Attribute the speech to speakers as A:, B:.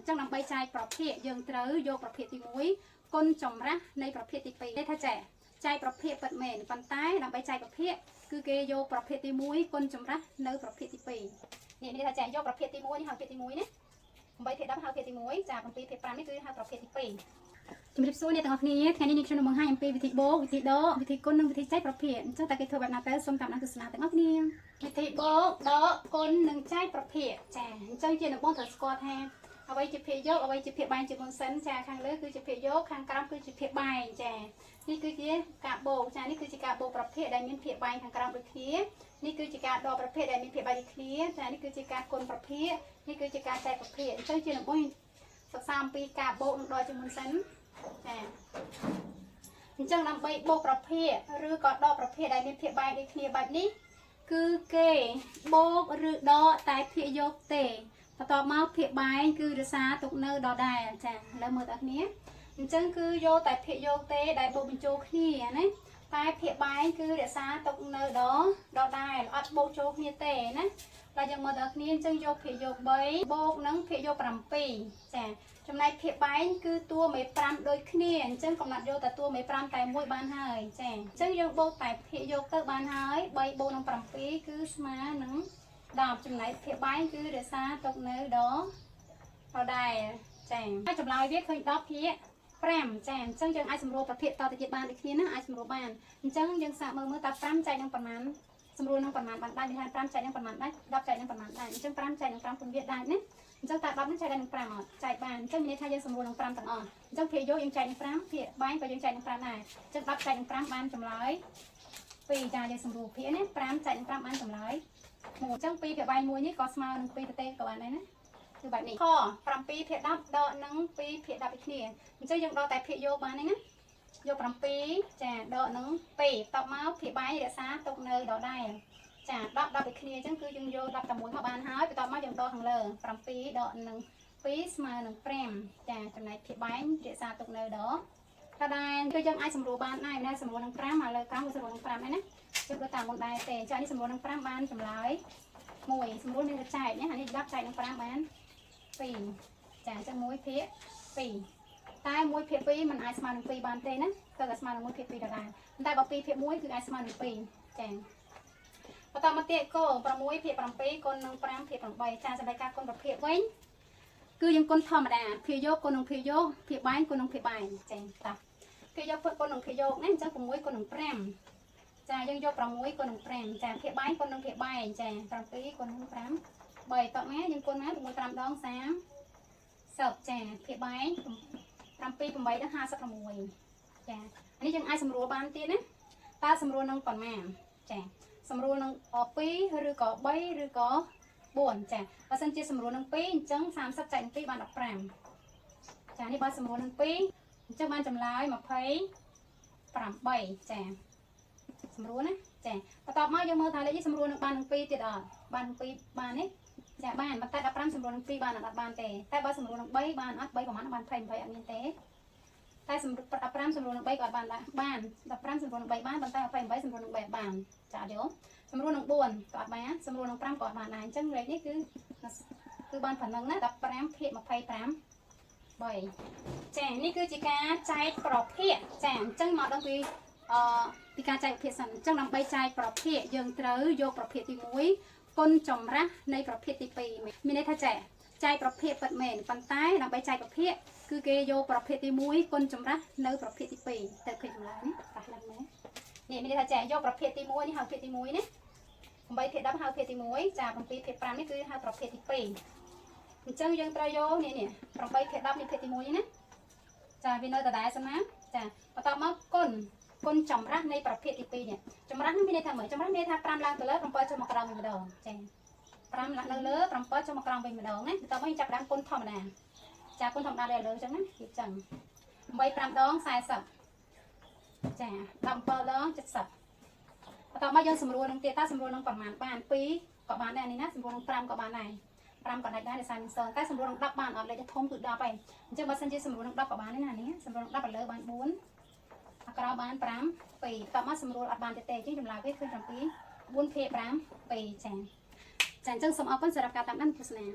A: ញ្ចឹងដើម្បីចែកប្រភាគយើងត្រូវយកប្រភាគទី1គុណចម្រាស់នៃប្រភាគទី2ន័យថាចែកចែកប្រភាគពិតមែនប៉ុន្តែដើម្បីចែកប្រភាគគឺគេយកប្រភាគទី1គុណចម្រាស់នៅប្រភាគទី2នេះមានន័យថាចែកយកប្រភាគទី1នេះហៅភាគទី1ណា8ភាគ10ហៅភាគទី1ចា7ភាគ5នេះគឺហៅប្រភាគទី2ជំរាបសួរអ្នកទាំងអស់គ្នាថ្ងៃនេះនាងខ្ញុំនឹងបង្ហាញអំពីវិធីបូកវិធីដកវិធីគុណនិងវិធីចែកប្រភាគអញ្ចឹងតើគេធ្វើបែបណាទៅសូមតាមដានទស្សនាទាំងអស់គ្នាវិធីបូកដកគុណនិងចែកប្រភាគចាអញ្ចឹងជាដំបូងត្រូវស្គាល់ថាអ្វីជាភាគយកអ្វីជាភាគបែងជាមុនសិនចាខាងលើគឺជាភាគយកខាងក្រោមគឺជាភាគបែងចានេះគឺជាការបូកចានេះគឺជាការបូកប្រភាគដែលមានភាគបែងខាងក្រោមដូចគ្នានេះគឺជាការដកប្រភាគដែលមានភាគបែងដូចគ្នាចានេះគឺជាការគុណប្រភាគនេះគឺជាការចែកប្រភាគអញ្ចឹងជាដំបូងសិក្សាអំពីការបូកនិងដកជាមុនសិនចាអញ្ចឹងដើម្បីបូកប្រភាគឬក៏ដកប្រភាគដែលមានភាគបែងដូចគ្នាបែបនេះគឺគេបូកឬដកតែភាគយកទេបន្ទាប់មកភាគបែងគឺរក្សាទុកនៅដដែលចាឥឡូវមើលតើគ្នាអញ្ចឹងគឺយកតែភាគយកទេដែលបូកបញ្ចូលគ្នាណាតែភាគបែងគឺរក្សាទុកនៅដដដែលអត់បូកចូលគ្នាទេណាដល់យើងមើលតើគ្នាអញ្ចឹងយកភាគយក3បូកនឹងភាគយក7ចាចំណែកភាគបែងគឺតួមេ5ដូចគ្នាអញ្ចឹងកំណត់យកតែតួមេ5តែមួយបានហើយចាអញ្ចឹងយើងបូកតែភាគយកទៅបានហើយ3បូកនឹង7គឺស្មើនឹង10ចំណែកភាគបែងគឺរក្សាទុកនៅដដដែលចាហើយចម្លើយវាឃើញ10ភាគ5ចាអញ្ចឹងយើងអាចសម្រួលប្រភាគតទៅទៀតបានដូចគ្នាណាអាចសម្រួលបានអញ្ចឹងយើងសាកមើលមើលតើ5ចែកនឹងប៉ុន្មានសម្រួលនឹងប៉ុន្មានបានដែរមានថា5ចែកនឹងប៉ុន្មានដែរ10ចែកនឹងប៉ុន្មានដែរអញ្ចឹង5ចែកនឹង5គុណវាដែរណាអញ្ចឹងតើ10នឹងចែកនឹង5អត់ចែកបានអញ្ចឹងមានន័យថាយើងសម្រួលនឹង5ទាំងអស់អញ្ចឹងភាគយកយើងចែកនឹង5ភាគបែងក៏យើងចែកនឹង5ដែរអញ្ចឹង10ចែកនឹង5បានចម្លើយ2ចាយើងសម្រួលភាគណា5ចែកនឹង5បានចម្លើយ1អញ្ចឹង2ភាគបែង1នេះក៏ស្មើនឹង2ទៅទេក៏បានដែរណាគឺបែបនេះខ7ភាគ10ដកនឹង2ភាគ10ដូចគ្នាអញ្ចឹងយើងដកតែភាគយកបានទេណាយក7ចាដកនឹង2តបមកភាគបែងរក្សាទុកនៅដដែលចា10 10ដូចគ្នាអញ្ចឹងគឺយើងយក10តែមួយមកបានហើយបន្ទាប់មកយើងដកខាងលើ7ដកនឹង2ស្មើនឹង5ចាចំណែកភាគបែងរក្សាទុកនៅដដដែលគឺយើងអាចសម្រួលបានដែរណាសម្រួលនឹង5ឥឡូវក្រោមគឺសម្រួលនឹង5ដែរណាជិះដូចតាមមុនដែរទេចានេះសម្រួលនឹង5បានចម្លើយ1សម្រួលនឹងចែកណាអានេះ10ចែកនឹង5បាន2ចាអញ្ចឹង1ភាគ2តែ1ភាគ2มันអាចស្មើនឹង2បានទេណាត្រូវតែស្មើនឹង1ភាគ2ដដែលតែបើ2ភាគ1គឺអាចស្មើនឹង2ចាបន្តមកទៀតគ6ភាគ7គុណនឹង5ភាគ8ចាសម្រាប់ការគុណប្រភាគវិញគឺយើងគុណធម្មតាភាគយកគុណនឹងភាគយកភាគបែងគុណនឹងភាគបែងចាតោះភាគយកគុណនឹងភាគយកណាអញ្ចឹង6គុណនឹង5ចាយើងយក6គុណនឹង5ចាភាគបែងគុណនឹងភាគបែងចា7គុណនឹង5 3តបមកយើងគុណមក6 5ដង30ចាភាគបែង7 8ដល់56ចាអានេះយើងអាចសម្រួលបានទៀតណាតើសម្រួលនឹងប៉ុន្មានចាសម្រួលនឹង2ឬក៏3ឬក៏4ចាបើសិនជាសម្រួលនឹង2អញ្ចឹង30ចែកនឹង2បាន15ចានេះបើសម្រួលនឹង2អញ្ចឹងបានចម្លើយ28ចាសម្រួលណាចាបន្ទាប់មកយើងមើលថាលេខនេះសម្រួលនឹងបាននឹង2ទៀតអត់បាននឹង2បានទេចាបានប៉ុន្តែ15សម្រួលនឹង2បានអត់បានទេតែបើសម្រួលនឹង3បានអត់3ប្រហែលបាន28អត់មានទេតែសម្រួល15សម្រួលនឹង3ក៏អត់បានដែរបាន15សម្រួលនឹង3បានប៉ុន្តែ28សម្រួលនឹង3អត់បានចាអត់យល់សម្រួលនឹង4ក៏អត់បានសម្រួលនឹង5ក៏អត់បានដែរអញ្ចឹងលេខនេះគឺគឺបានប៉ុណ្ណឹងណា15ភាគ25 3ចានេះគឺជាការចែកប្រភាគចាអញ្ចឹងមកដល់ពីអឺពីការចែកប្រភាគសិនអញ្ចឹងដើម្បីចែកប្រភាគយើងត្រូវយកប្រភាគទី1គុណចម្រាស់នៃប្រភាគទី2មានន័យថាចែកចែកប្រភាគពិតមែនប៉ុន្តែដើម្បីចែកប្រភាគគឺគេយកប្រភាគទី1គុណចម្រាស់នៅប្រភាគទី2ទៅឃើញចម្លើយនេះប៉ះឡើងមែននេះមានន័យថាចែកយកប្រភាគទី1នេះហៅភាគទី1ណា8ភាគ10ហៅភាគទី1ចា7ភាគ5នេះគឺហៅប្រភាគទី2អញ្ចឹងយើងត្រូវយកនេះនេះ8ភាគ10នេះភាគទី1នេះណាចាវានៅដដែលសិនណាចាបន្ទាប់មកគុណគុណចម្រាស់នៃប្រភេទទី2នេះចម្រាស់នេះមានន័យថាម៉េចចម្រាស់មានន័យថា5ឡើងទៅលើ7ចុះមកក្រោមវិញម្ដងចា5ឡើងនៅលើ7ចុះមកក្រោមវិញម្ដងណាបន្ទាប់មកយើងចាប់ផ្ដើមគុណធម្មតាចាគុណធម្មតាលើលើអញ្ចឹងណាវាអញ្ចឹង8 5ដង40ចា17ដង70បន្ទាប់មកយើងសម្រួលនឹងទៀតតើសម្រួលនឹងប្រមាណបាន2ក៏បានដែរនេះណាសម្រួលនឹង5ក៏បានដែរ5ក៏ដាច់ដែរដោយសារមាន0តែសម្រួលនឹង10បានអត់លេខធំគឺ10ហើយអញ្ចឹងបើសិនជាសម្រួលនឹង10ក៏បានដែរណានេះសម្រួលនឹង10ឥឡូវបាន4អាក្រោបាន5 2តមកសម្រួលអត់បានទេទេអញ្ចឹងចម្លើយវាឃើញ7 4ភាគ5 2ចាចាអញ្ចឹងសូមអរគុណសម្រាប់ការតាមដានទស្សនា។